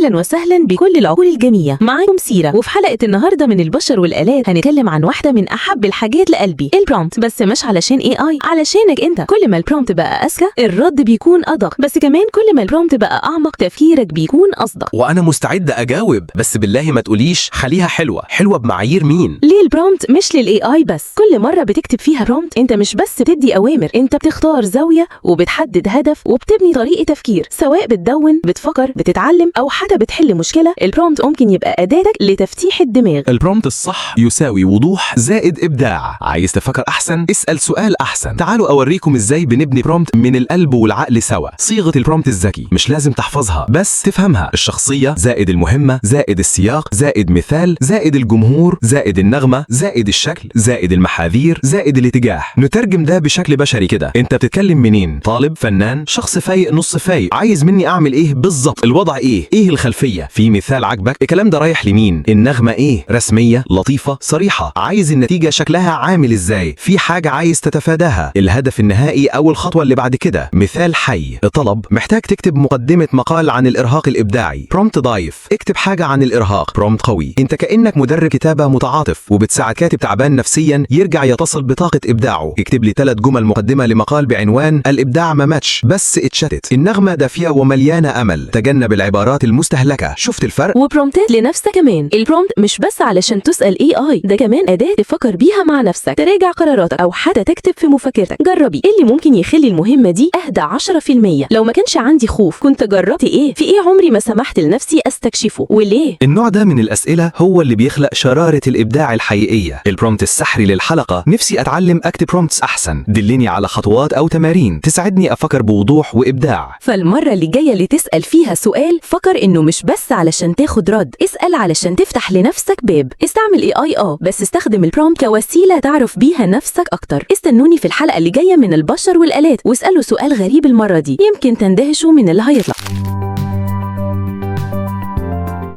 اهلا وسهلا بكل العقول الجميله، معاكم سيره. وفي حلقة النهارده من البشر والالات هنتكلم عن واحدة من احب الحاجات لقلبي، ال prompt. بس مش علشان AI، علشانك انت. كل ما ال prompt بقى اذكى، الرد بيكون ادق، بس كمان كل ما ال prompt بقى اعمق، تفكيرك بيكون اصدق. وانا مستعد اجاوب، بس بالله ما تقوليش خليها حلوه. حلوة بمعايير مين؟ ليه ال prompt مش لل AI بس؟ كل مرة بتكتب فيها prompt، انت مش بس بتدي اوامر، انت بتختار زاوية وبتحدد هدف وبتبني طريقه تفكير. سواء بتدون، بتفكر، بتتعلم، او حتى بتحل مشكله، ال prompt ممكن يبقى اداتك لتفتيح الدماغ. ال prompt الصح يساوي وضوح زائد ابداع. عايز تفكر احسن؟ اسال سؤال احسن. تعالوا اوريكم ازاي بنبني prompt من القلب والعقل سوا. صيغة ال prompt الذكي مش لازم تحفظها، بس تفهمها. الشخصية زائد المهمة زائد السياق زائد مثال زائد الجمهور زائد النغمة زائد الشكل زائد المحاذير زائد الاتجاه. نترجم ده بشكل بشري كده: انت بتتكلم منين؟ طالب، فنان، شخص فايق، نص فايق؟ عايز مني اعمل ايه بالظبط؟ الوضع ايه؟ ايه الخلفيه؟ في مثال عجبك؟ الكلام ده رايح لمين؟ النغمة ايه؟ رسميه، لطيفه، صريحه؟ عايز النتيجة شكلها عامل ازاي؟ في حاجة عايز تتفاداها؟ الهدف النهائي او الخطوة اللي بعد كده؟ مثال حي: الطلب محتاج تكتب مقدمه مقال عن الارهاق الابداعي. prompt ضعيف: اكتب حاجة عن الارهاق. prompt قوي: انت كانك مدرب كتابه متعاطف وبتساعد كاتب تعبان نفسيا يرجع يتصل بطاقة ابداعه. اكتب لي 3 جمل مقدمه لمقال بعنوان الابداع ما ماتش بس اتشتت. النغمة دافيه ومليانة امل. تجنب العبارات المستهلكه. شفت الفرق؟ و prompt ات لنفسك كمان. ال prompt مش بس علشان تسأل AI، ده كمان أداة تفكر بيها مع نفسك، تراجع قراراتك، أو حتى تكتب في مفكرتك. جربي: إيه اللي ممكن يخلي المهمة دي أهدى 10%؟ لو ما كانش عندي خوف كنت جربت إيه؟ في إيه عمري ما سمحت لنفسي أستكشفه، وليه؟ النوع ده من الأسئلة هو اللي بيخلق شرارة الإبداع الحقيقية. ال prompt السحري للحلقة: نفسي أتعلم أكتب prompts أحسن، دلني على خطوات أو تمارين تساعدني أفكر بوضوح وإبداع. فالمرة اللي جاية اللي تسأل فيها سؤال، فكر إنه مش بس علشان تاخد رد، اسأل علشان تفتح لنفسك باب. استعمل AI اه، بس استخدم ال prompt كوسيلة تعرف بيها نفسك أكتر. استنوني في الحلقة اللي جاية من البشر والآلات، واسألوا سؤال غريب المرة دي، يمكن تندهشوا من اللي هيطلع.